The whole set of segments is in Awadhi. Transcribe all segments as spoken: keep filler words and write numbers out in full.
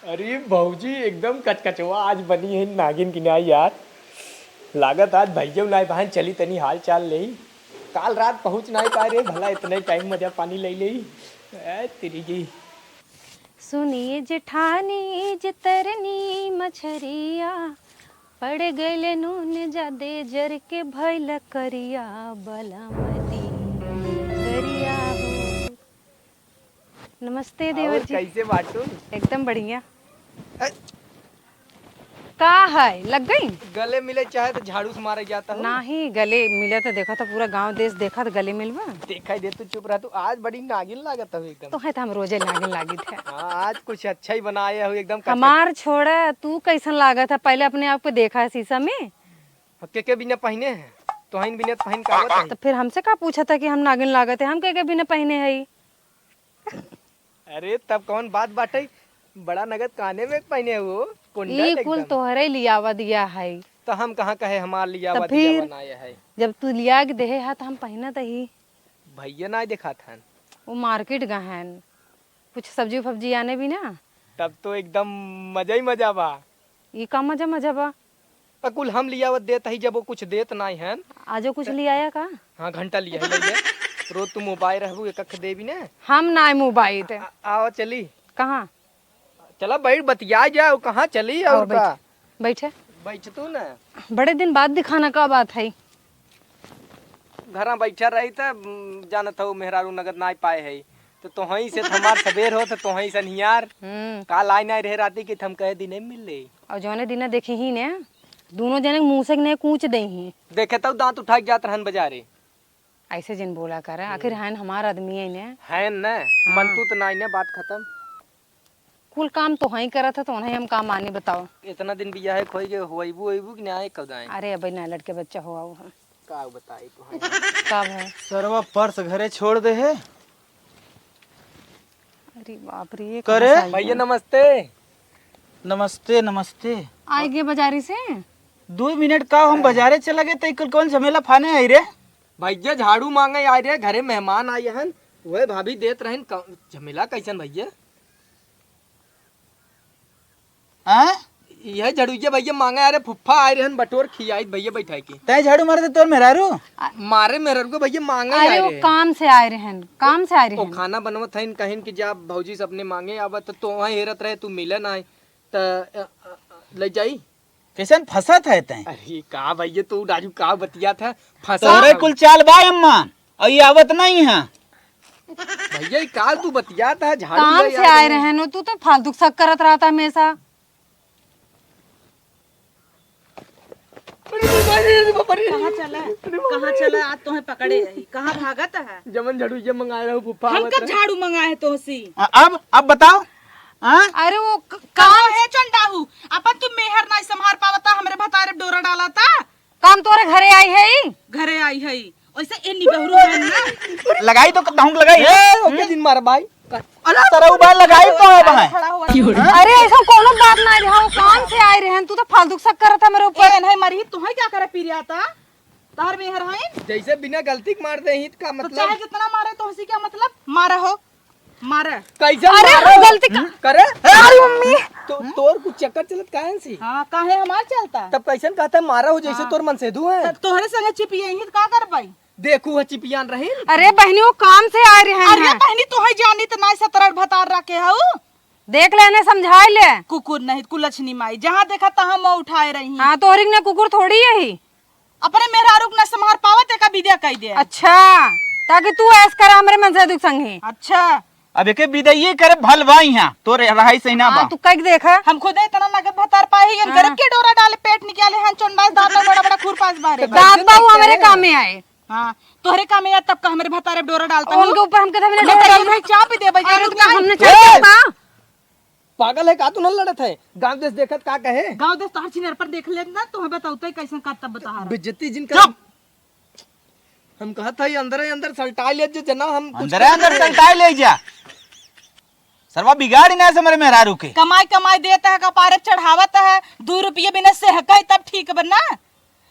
अरे भौजी, एकदम कचकचवा आज बनी है नागिन की नाई यार। लागत आज भैया नाई बहन चली तनी हाल चाल लेई। काल रात पहुँच नाई पाए रे, भला इतने टाइम मजा पानी ले लेई। ए, तेरी की। सुनिए जेठानी, जे तरनी मछरिया, पड़ गइल नून जादे, जर के भइल करिया, बलम दी गरिया हो। नमस्ते देवर और जी। कैसे बाटू? एकदम बढ़िया। अ- का है, लग गई? गले मिले चाहे तो झाड़ू से मारे जाता हूँ। नाही, गले मिले तो देखा था, पूरा गांव देश देखा तो गले मिलवा। देखा ही दे, तू चुप रह, तू आज बड़ी नागिन लागत हो एकदम। तो है तो हम रोजे नागिन लागित है। हाँ, आज कुछ अच्छा ही बनाए हो एकदम कचकच। हमार छोड़ा, तू कैसन लागत है? पहले अपने आप को देखा है शीशा में। के के बिना पहने हैं? तोहन बिना पहन का आवत है? तो फिर हमसे का पूछा था कि हम नागिन लागत है? हम के के बिना पहने है? अरे, तब कौन बात बाटे? बड़ा नगद काने में पहने हो, कुंडल ई कुल एकदम। तोहरे लियावा दिया है। तो हम कहाँ कहे हमार लियावा तो दिया फिर बनाए है? जब तू लिया के देहे हा, तो हम पहनत ही। भैया ना देखात हन। वो मार्केट गए हन, कुछ सब्जी फब्जी आने भी ना। तब तो एकदम मजा ही मजा बा। ई का मजा मजा बा? अ, कुल हम लियावत देत हई, जब वो कुछ देत नाई हन। आजो कुछ लियाया का? हाँ, घंटा लिया है, ले ले। रोज तू मोबाइल रहबू, एक अख देबी ने। हम नाई मोबाइल ते। आ, आवा चली। कहाँ? चला बैठ, बतिया जाओ, कहाँ चली आओ, और का? बैठ, बैठे। बैठ तू ना। बड़े दिन बाद दिखाना का बात है? घरा बैठा रही त, उम, जानत हो मेहरारू नगद नाई पाए है। तो तोहई से त हमार सबेर हो, तो तोहई से नियार। हम्म। काल आए नाई रहे राती के, त हम कहे दिने मिल ले। और जौने दिना देखी ही ने, दोनों जने मुँह से ने कूच दे ही। देखे तो दांत उठा के जात रहन बाजारे। ऐसे जिन बोला कर, आखिर हम्म। हन हमार आदमी है ने। है न, हाँ। मन तू तो नाई ने, बात खत्म। कुल काम तोहई करत है, तो उन्हें हम काम आनी बताओ। इतना दिन बियाहे खोई के होइबू, होइबू कि नाई कब दाएं? अरे अबे ना लड़के बच्चा हो आओ हम। का बताई तोहई? का है? सरवा पर्स घरे छोड़ दे है। अरे बाप रे, ये करे? कहाँ से आई भैया है? नमस्ते। नमस्ते, नमस्ते। आए गे बाजारी से? दो मिनट का हम बाजारे चला गए, तो कुल कौन झमेला फाने आई रे? भैया झाड़ू मांगे आए रे, घरे मेहमान आए हन, वह भाभी देत रहन, क-, झमेला कैसन भैया? हाँ? यह झड़ुइया भैया मांगे, अरे फुफ्फा आए रहन, बटोर खियाई भैया बैठा के। तै झाड़ू मारे थे तोर मेहरारू? मारे मेहरारू को भैया मांगे अरे आए वो रहे। काम से आए रहन, काम से आए ओ रहन। खाना बनवत हइन, कहिन कि जा भौजी से अपने मांगे आवा, त तोहई हेरत रहे, तू मिले ना आए, त, अ, अ, अ, ले जाई। कैसन फंसत है तै? अरे का भैया, तू राजू का बतियात है? फंसा तोहरे है। कुल चाल बा अम्मा, और ये आवत नहीं है। भैया, ये का तू बतियात है? झाड़ू काम ले से आ आए रहे। रहन, तू तो फालतू शक करत रहता हमेशा। अरे बाप रे, अरे बाप रे। कहाँ चला? अरे बाप रे। कहाँ चला? आज तोहे पकड़े आई। कहाँ भागत है? जमन झाड़ू ये मंगाए रहो, फूफा हम आवत कब रहे। झाड़ू मंगाए तोहसी? आ, अब, अब बताओ। हाँ? अरे वो क-, कहाँ काम है चंडाहू? अपन तू मेहर नाई संभार पावता, हमरे भतारे डोरा डाला था। काम तोरे घरे आई है ई? घरे आई है। ओइसे ए निबहरो है ना। लगाई तो कहूँ लगाई। ए, ओके हम्म? जिन मारा भाई। अरे सरऊ भाई लगाई तो है भाई। खड़ा हुआ। अरे ऐसा कोनो बात ना रहा, वो काम से आए रहे हैं, तू तो फालतू शक करत है मेरे ऊपर। ए, नहीं मरी, तुम्हें क्या करे पीरिया था? तार मेहर है? जैसे बिना गलती के मार दे ही का तो मतलब? चाहे जितना मारे तो हंसी क्या मतलब? मारा हो। मारे। कैसे अरे, मारे हम हो? गलती का हम्म? करे? अरे, मम्मी। तो, तोर कुछ चक्कर चलत काहे से? हाँ, काहे हमार चलता? तब कैसन कहता है मारा हो जैसे हाँ। तोर मनसेधू है? त-, तोहरे संगे चिपियाई ही त का कर पाई? देखू है चिपियान रही। अरे बहनी, वो काम से आए रहे अरे हैं। बहनी, तोहे जानी त नाई सतरर भतार रखे हऊ। देख ले, इन्हें समझाए ले। कुकुर नहीं, कुलछनी माई, जहाँ देखा तहाँ मुँह उठाए रही। हाँ, तोहरी ने कुकुर थोड़ी यही। अपने मेहरारू के न संभार पावत, एका विदा कई दे। अच्छा, ताकि तू ऐश करा, हमरे मनसेधू के संग ही। अच्छा। अब एके विदा ये करे भल बा यहाँ, तोर रहाई सही ना हाँ, बा। तू कह के देखा। हम खुदे इतना नगद भतार पाए ही, हाँ। गरब के डोरा डाले, पेट निकाले हैं, चोंडास दांत बड़ा बड़ा खुरपास बाहरे। तो दांत कैसे बाबू देखते हमरे हैं? काम में आए। हाँ, तोहरे काम में आए, तब का हमरे भतारे डोरा डालता हूँ। उनके ऊपर हम कहते हमने मैं डोरा कहीं डाला। नहीं चाप दे भाई, अरे, जान रुक जा, नहीं। हमने चाप ए! डाला। पागल है का? तू न लड़त है? गांव देश देखत का कहे? गांव देश तोहर छिनर पर देख लेत ना, तोहे बताऊ तो कैसन का तब बता रहा। बेइज्जती जिन कर। चुप! हम कहत हई अंदरे अंदर सलटाई ले जे जना हम कुछ अंदरे अंदर करते हैं। सलटाई ले जा। सरवा बिगाड़ी ना से मेरे मेहरारू के। कमाई कमाई देत है, कपारे चढ़ावत है, दू रुपये बिना सेहकाई तब ठीक बा ना।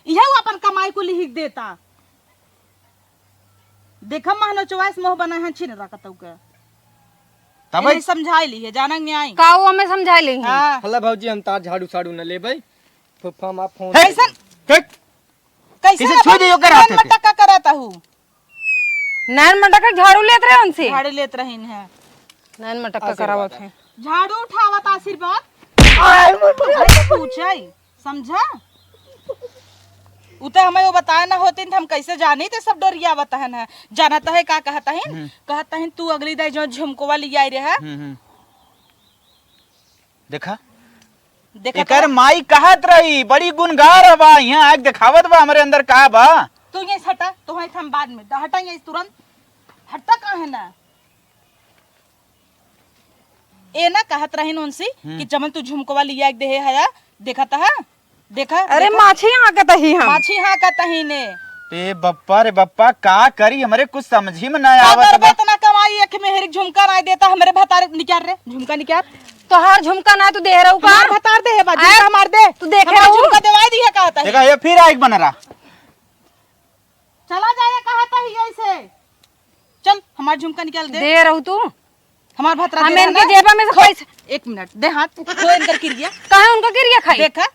इहे वो अपन कमाई को लिख देता। देखा महनो चौवाइस मोह बना है छिन रखत के। तब इन्हें समझाई ली है, जानक नहीं आई। का वो हमें समझाई ली है? हाँ। हल्ला भौजी, हम तार झाड़ू साड़ू न लेबै। फुफा माँ फोन हे, कर दे। कैसन? कैसे कैसे ना छुई दे, ओकर हाथ नैन है? मटक्का करत हूँ। नैन मटक्का झाड़ू लेत रहे उनसे? झाड़ू लेत रहीन है। नैन मटक्का आशीर्वाद करावत है। है। झाड़ू उठावत आशीर्वाद। आय, मोर, मोर। अरे, पूछाई, समझा? उ त हमें वो बताए ना होतीन, त हम कैसे जानी? ते सब डोरिया बताहन है। जानत है का कहत हन? हम्म। कहत हन, "तू अगली दाई जो झुमकवा लियाई रहे।" हम्म, हम्म। देखा? देखत एकर बा? माई कहत रही, बड़ी गुनगार बा, यहाँ आके देखावत बा हमरे अंदर का बा। तू यहीं से हटा, तोहई हम बाद में, हटा यहीं से तुरंत, हटा काहे ना? ए ना कहत रहिन उनसे हम्म। कि जमन तू झुमकवा लिया के देहे हया, देखत हा? देखा, अरे देखा। माछी हाँकत ही हम। माछी हाँकत ही ने। ए बप्पा रे बप्पा, का करी, हमरे कुछ समझी में ना का आवत करबे बा। इतना कमाई, एक मेहर झुमका ना देता, हमरे भतारे निकाल रे, झुमका निकाल। तोहार झुमका ना तू देह रहू का? हमार भतार देहे बा, आय, झुमका हमार दे। तू देखे हमार रहू? झुमका देवाई दी है कहत ही। देखा, ये फिर आइक बन रहा। चला जाए कहत ही ऐसे। चल, हमार झुमका निकाल दे। दे रहू तू। हमार भतरा हम दे रहा इनके ना। जेबा में से खो, पैसा एक मिनट, दे हाथ, खो इनकर किरिया। काहे उनका किरिया खाई? देखा।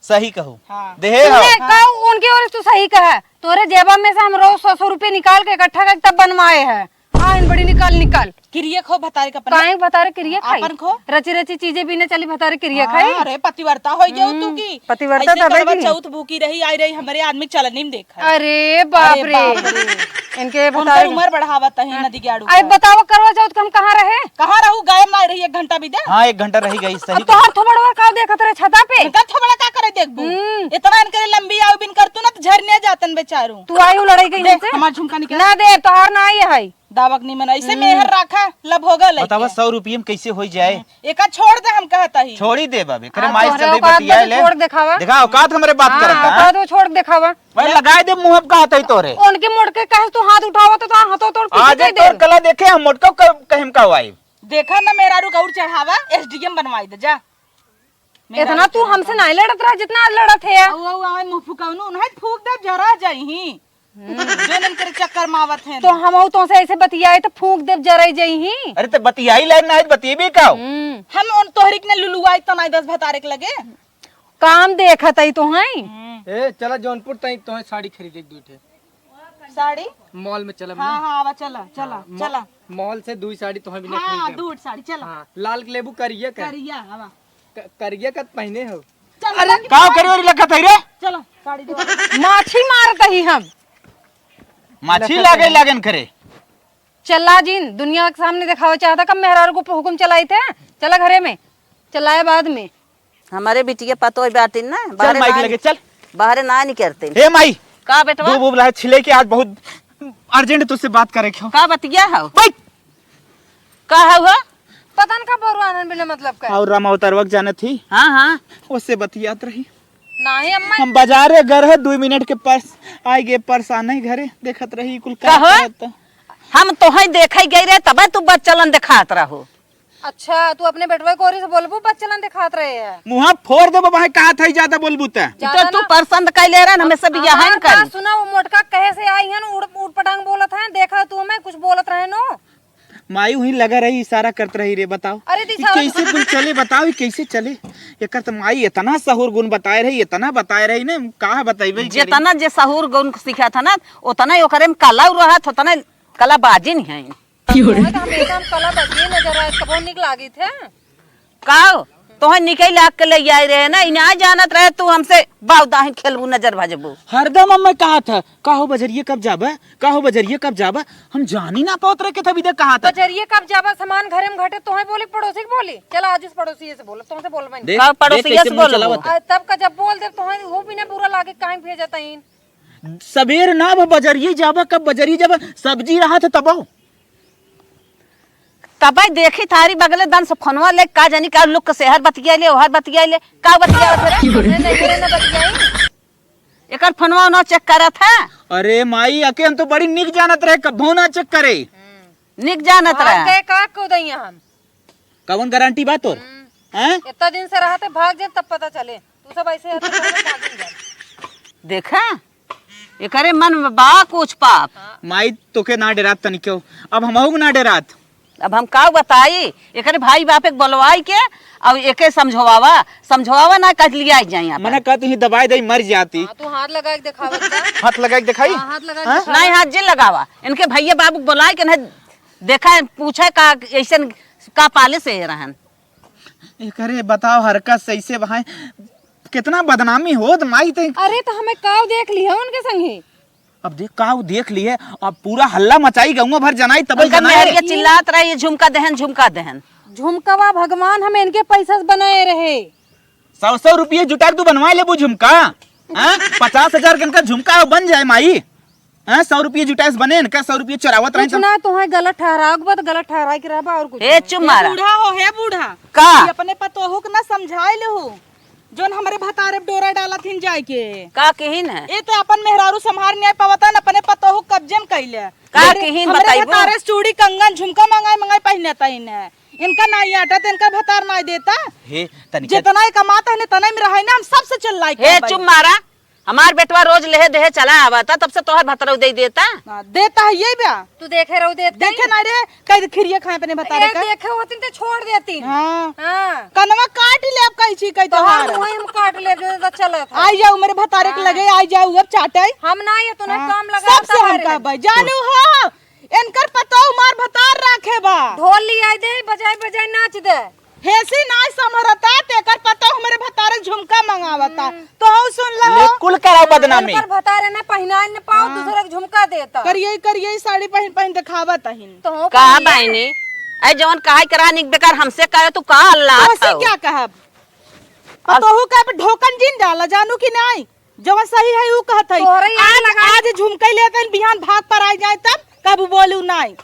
सही कहू। हाँ। देहे तूने हो। का उनके ओर से तू सही कहा। तोरे जेबा में से हम रोज सौ सौ रुपये निकाल के इकट्ठा करके तब बनवाए हैं। हाँ, इन बड़ी निकाल, निकाल। किरिया खो भतारे का अपने। काहे भतारे किरिया खाई? अपन खो। रची रची चीजें बीने चली भतारे किरिया हाँ, खाई। अरे पतिव्रता हो गयो तू हम्म, की। पतिव्रता ऐसे तबे करवा की। चौथ भूखी रही, आई रही, हमरे आदमी चलनी में देख। अरे बाप अरे रे। बाप रे। इनके उनकर बतावे उम्र बढ़ावत है हाँ। नदी के आड़ू अरे पर। बतावा करवा चौथ के हम कहाँ रहे? कहाँ रहू? गायब ना रही एक घंटा भी दे। हाँ, एक घंटा रही गई, सही अब तोहर थोबड़वा का देखत रहे छता पे? इनका थोबड़ा का करे देखबू? हम्म। इतना इनके लंबी आयु बिन कर तू ना तो झरने जातन बेचारू। तू आयु लड़ाई गई दे, इनसे? हमार झुमका निकाल। ना दे, तोहार ना आई है। दावक निमन ऐसे हम्म। मेहर राखा, लब होगा लइके। बतावा सौ रुपये में कैसे हो जाए? हम्म। एका छोड़ दे, हम कहत ही। छोड़ी दे बाबे, करे हाँ, माई से तोहरे दे औकात बतिया बा तो ले। छोड़ देखावा। देखा, औकात हमरे बात हाँ, करत है। औकात वो छोड़ देखावा। भाई, लगाए दे मुँह पे कहत ही तोरे। उनके मोटके कहे तू हाथ उठावा तो, तो हाथों तोड़ पीछे आज दे तोर दे। कला देखे हम मोटका क-, कहे हम का वाई। देखा ना मेरा रुक और चढ़ावा, एसडीएम बनवाई दे जा। मेरा इतना रुक तू चढ़ावा। हमसे नहीं लड़त रहा जितना आज लड़त है। औ, औ, आवे मुँह फुकावनु, उन्हें फूक दे जरा जाई ही। हम्म। जोन इनकर चक्कर में आवत हैं। तो हम तो से ऐसे बतियाए तो फूंक देब जराई जइही। अरे तो बतियाई लायक ना है, बतियेबे का? हम्म। हम उन तोहरी के ने लुलुआई तो नहीं दस भतारे के लगे। काम देखत आई तो हैं। हम्म। ए, चला जौनपुर तई तो है साड़ी खरीदे एक दो ठे। साड़ी? मॉल में चलब हाँ, ना? हाँ, आवा चला, चला, हाँ, मॉ-, चला। मॉल से दुई साड़ी तो है बिना हाँ, खरीदे। दू साड़ी, चला। हाँ, लाल के लेबू करिया का? करिया, आवा। क-, करिया का पहने हो? चल, अरे, चल, का चल। करे और लखत है रे? चलो, साड़ी दो। माछी मारत ही हम। माछी लखत लागे है। लागन करे। चला जिन, दुनिया के सामने देखावे चाहता, कब मेहरारू को हुकुम चलाई थे? चला घरे में, चलाए बाद में। हमारे बिटिया पतोह बाटिन ना, चल बाहरे माइक ना लगे, नि-, चल। बाहरे ना निकरते। ए माई, का बेटवा? दो बुबला है छिले के, आज बहुत अर्जेंट तुझसे बात करे के हो। का बतिया हो? बैठ। का हौ हो? पता न का बरुआनन बिना मतलब का। और रामा अवतारवा के जानत ही? हाँ, हाँ। ओसे बतियात रही। नाही अम्मा। हम बाजारे गर है, दुई मिनट के पर्स आइ गे, पर्स आने घरे, देखत रही कुल का कहो? करत। हम तोहई देखई गई रहे, तबे तू बच्चलन देखात रहो। अच्छा, तू अपने बेटवा कोरी से बोलबू, बच्चलन देखात रहे है। मुँहा फोर देबो, भाई कहा था ज्यादा बोलबू त। ज्यादा तो तू ना। पसंद कैले रहे, हमें सब अब यहाँ हमार कर। बात सुना, वो मोटका कहे से आई है ना, उड़, उड़ पटांग बोलत है, देखा तू हमें कुछ बोलत रहे नो। माई उहीं लगा रही, इशारा करत रही रे, बताओ। अरे, तो ई इशारा कैसे तो कुल चले, बताओ, ई कैसे चले? एकर तो माई इतना सहूर गुण बताए रही, इतना बताए रही ना, का बताइबे ई करे। जितना जे सहूर गुण सीखा था ना, उतना ही ओकरे में कला रहत, उतना कला बाजिन है। तब तोहे तो हमेशा हम कला बगिए नजर आए, कबो निक लागित है। का हो? तोहे निकल लाग के ले आए रहे ना, ई ना जानत रहे तू हमसे बाऊ दाहिन खेलबू, नजर भजबू। हरदम हम मैं कहा था, का हो बजरिया कब जाबा? का हो बजरिया कब जाबा? हम जानी ना पावत रहे के था विदा कहा था। बजरिया कब जाबा? सामान घरे में घटे, तोहे बोली पड़ोसी के बोली? चला आज उस पड़ोसी से बोल, तुमसे बोल मैं। देख, का पड़ोसी देख कैसे से मुंह बोल? चलावत है। आ, तब का जब बोल दे तोहे वो भी ना बुरा लागे, काहे भेजत हईन? सबेर ना अब बजरिया जाबा, कब बजरिया जाबा? सब्जी रहा था तबो। तबे देखी थारी बगले दन से फोनवा ले, का जानी का लुक से हर बतिया ले, हर बतिया ले, का बतिया ले? नहीं, नहीं, नहीं, नहीं बतियाई। एकर फोनवा उनवा चेक करत है। अरे माई, अके हम तो बड़ी निक जानत रहे, कभो ना चेक करे। निक जानत भाग रहे। गए का को दइया हम? कवन गारंटी बा तोर? हम्म। हैं? इतना दिन से रहते भाग जाए तब पता चले। तू सब ऐसे रहते तो भाग ही जाए। देखा? एकरे मन में बा कुछ पाप। हाँ। माई तोके ना डेरात तनिको, अब हमहू के ना डेरात। अब हम का बताई, एकरे भाई बाप एक बोलवाई के अउ एके समझवावा, समझवावा ना कह लिया जाई यहाँ पर। मना कहती ही दबाई दई मर जाती। हाँ, तू हाथ लगा के देखावत जा। हाथ लगा के देखाई? हाँ, हाथ लगा के हाँ? दिखावा। नहीं, हाथ जिन लगावा, इनके भैया बाबू बोलाए के नहीं देखा, पूछे का ऐसन का पाले से रहन। एकरे बताओ हरकत सही से बहाए, कितना बदनामी होत माई ते। अरे तो हमें काव देख लिया उनके संगे। अब देख काव देख लिए, अब पूरा हल्ला मचाई गौवा भर जनाई तब उनका जनाई। मेहरिया चिल्लात रहे, "ये झुमका दहन, झुमका दहन।" झुमकवा भगवान हमें इनके पैसा से बनाए रहे। सौ सौ रुपये जुटार तू बनवा लेबू झुमका, हाँ? पचास हजार के इनका झुमका बन जाए माई। हाँ, सौ रुपये जुटाइस बने न का, सौ रुपये चोरावत रहे कुछ तो। ना, तोहे गलत ठहराव के बाद गलत ठहराए के रहबा और कुछ हे ना। चुप हे मारा। बूढ़ा हो, हे बूढ़ा। का? ये अपने पतोहू के ना समझाए लेहू, जोन हमरे भतारे पे डोरा डालत हिन जाए के। का किहिन है? ये तो अपन मेहरारू संभार नहीं पावता न, अपने पतोहू कब्जे में कइले। का अरे, किहिन हमरे बताइबू? भतारे से चूड़ी, कंगन, झुमका मंगाई मंगाई पहनता ही न। इनका नाई आटा तो इनका भतार नाई देता। हे, तनिका जितना ही कमाता है ना, तना में रहे ना, हम सबसे चिल्लाई हे के चुप मारा। हमार बेटवा रोज लेहे देहे चला आवता, तब से तोहर भतरऊ दे देता। हाँ, देता है ये बा। तू देखे रहू देत देखे कहीं? ना रे, कहीं खिरिया खाए अपने भतारे अरे, का। देखे होती तो छोड़ देती। हाँ। हाँ। कनवा काट ले अब कहीं छी कहीं तोहार तोहार। मुँह हम काट ले जो तो चलत है। आई जाऊ मेरे भतारे के हाँ। लगे, आई जाऊ अब चाटे। हम ना ये तूने हाँ। काम लगा सबसे हम हमारे। कहबे, जानू हो, इनकर पतोह मार भतार राखे बा। ढोल लियाई दे, बजाई बजाई नाच दे। हेसी नाच समरता, तेकर पतोह हमरे भतारे झुमका मंगावता। हम्म। तो हऊ सुन लहो। ले कुल करा बदनामी। इनकर भतारे ना पहिनाए न पाओ, हाँ। दूसरे के झुमका देता। करिए, करिए साड़ी पहिन, पहिन देखावत अहिन। तो हऊ का पहिनिए। बहिनी? ऐ जवन कहाई करा निक बेकार हमसे कहे, तू का अल्लाह तोहसे हऊ? क्या कहब? अब पतोहू का पे ढोकन जिन डाला, जानू कि नाई? जवन सही है, ऊ कहत है। तोहरे यहाँ आज, लगा आज झुमकई लेत हन, बिहान भाग पर आ जाए, तब कबू बोलू नाई।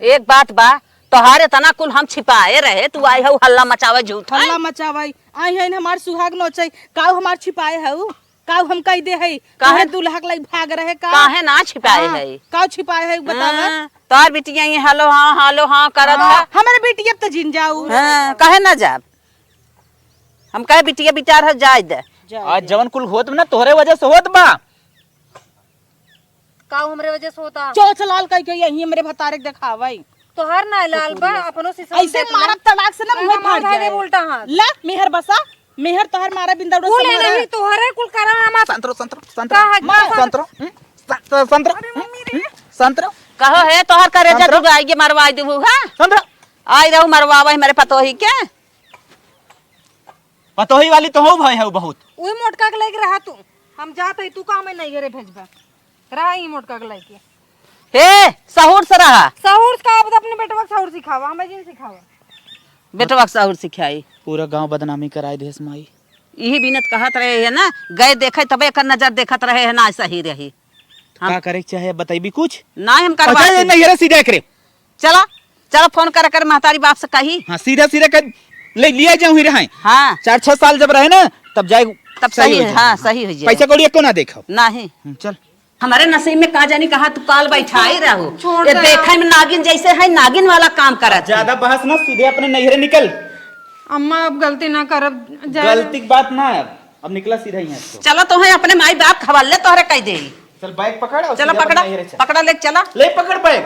एक बात बा, तोहार इतना कुल हम छिपाए रहे, तू आई हऊ हल्ला मचावे झूठ है। हल्ला मचावे, आई है हमार सुहाग नोचे, काऊ हमार छिपाए हऊ, काऊ हम कह दे है, काहे? तोहरे दुल्हा के लाई भाग रहे का? काहे ना छिपाए हाँ, है? काऊ छिपाए है, बतावा। हाँ, तोहार बिटिया ये हालो हाँ, हालो हाँ करत हाँ, है। हमरे बिटिया तो जिन जाऊ। हाँ, काहे ना जाब? हम कहे बिटिया बिचार है, जाए दे। जाए आज दे। जवन कुल होत बा ना, तोहरे वजह से होत बा। का हमरे वजह से होता? चोच लाल कह के यही हमरे भतारे के देखावई। तोहर ना लाल बा, अपनो से ऐसे मारब तड़ाक से ना, मुँह फाड़ जाए। उल्टा हाथ। ला, मेहर बसा, मेहर तोहर मारा बिंदा उड़ा कुल समझ रहा है। नहीं, तोहरे कुल करा हम आप संतरो, संतरो, संतरो। का है? मार। संतरो, हम्म, स-, स-, संतरो, अरे मम्मी रे। हम्म, संतरो। कहो है, तोहर करेजा संतरो। डुबाई के मरवाई देबू, हाँ? संतरो। आई रहू मरवावा हमरे पतोही के। पतोही वाली तो हो भाई है बहुत। उही मोटका के लेके रहा तू। हम जात हई, तू का हमें नहीं घरे भेजबा? रहा ही मोटका के लेके। हे, सहूर से रहा। सहूर से का, अब अपने बेटवा के सहूर सिखावा, हमें जिन सिखावा। बेटवा के सहूर सिखाई। पूरा गांव बदनामी कराई देस माई। यही बिनत कहत रहे है ना, गए देखे तबे एकर नजर देखत रहे है ना, सही रही। हम का करे के चाहे, बतैबी कुछ? ना हम करवा अच्छा, ये नहीं, ये सीधा करे। चला, चला, फोन कर, कर महतारी बाप से कही। हाँ, सीधा, सीधा कर, ले लिया जाऊँ ही रहे। हाँ। चार छह साल जब रहे ना, तब जाए, तब सही सही हो है, जाए। हाँ, सही हो जाए। पैसा कौड़ी एको ना देखो। नहीं। हम्म, चल। हमारे नसीब में का जानी कहाँ तू काल बैठा ही रहो। छोड़ ये दे। देखे में नागिन जैसे है, नागिन वाला काम करत है। ज्यादा बहस ना, सीधे अपने नैहरे निकल। अम्मा, अब गलती ना करब, जा। गलती की बात ना है, अब निकला सीधा ही है तो। चलो, तोहे अपने माई बाप के हवाले तोहरे कह दे। चल, बैग पकड़ और चलो, सीधा अपने पकड़ा, नैहरे चल। पकड़ा, ले चला। ले, पकड़ बैग।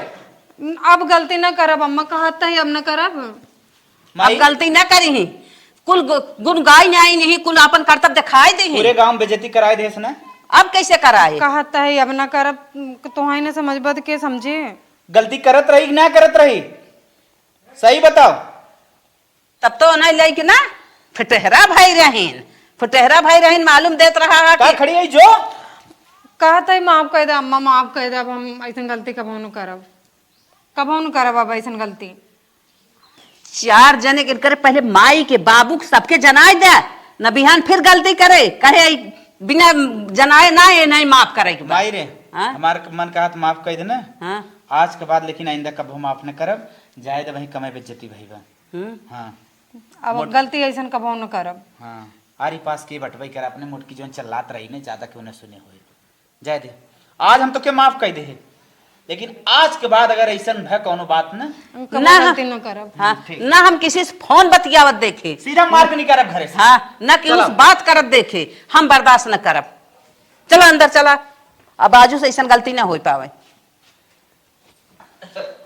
अब गलती ना करब अम्मा, कहत ही अब ना करब। माई अब गलती ना करी ही, कुल गु-, गुन गाई नहीं, नहीं, कुल आपन करतब दिखाई दे ही। पूरे गांव बेइज्जती कराए देस ना। अब कैसे कराए? कहत ही अब ना करब, तोहे ना समझबा त के समझे? गलती करत रही कि ना करत रही, सही बताओ। तब तो नहीं लेके ना फुटेहरा भाई रहीन, फुटेहरा भाई रहीन, मालूम देत रहा है का कि खड़ी है जो? कहत ही माफ कर दे अम्मा, माफ कर दे, अब हम ऐसन गलती कबहू न करब, कबहू न करब अब ऐसन गलती। चार जने के करे, पहले माई के, बाबू के, सबके जनाए दे, न बिहान फिर गलती करे, कहे, "बिना जनाए ना, ये नहीं माफ करे के बा।" माई रे, हाँ? हमार मन कहत माफ कर देना। हाँ। आज के बाद लेकिन आइंदा कबहू माफ न करब, जाए दे वहीं कमाई बेइज्जती भई बा। हम्म। हाँ। अब मोट- गलती ऐसन कबहू न करब। हाँ, आरी पास के बटवाई कर अपने मोटकी जौन चल्लात रही ने, ज्यादा केहू न सुने होए। जाए दे, आज हम तोके माफ कर दे है, लेकिन आज के बाद अगर ऐसन भय कौनो बात न, हम कबो ना, गलती न करब। हाँ, ठीक। ना हम किसी से फोन बतियावत देखे। सीधा मार के निकालब घरे से। हाँ, ना केहू से चलो। बात करत देखे, हम बर्दाश्त न करब। चला अंदर चला, अब आजू से ऐसन गलती ना हो पावे।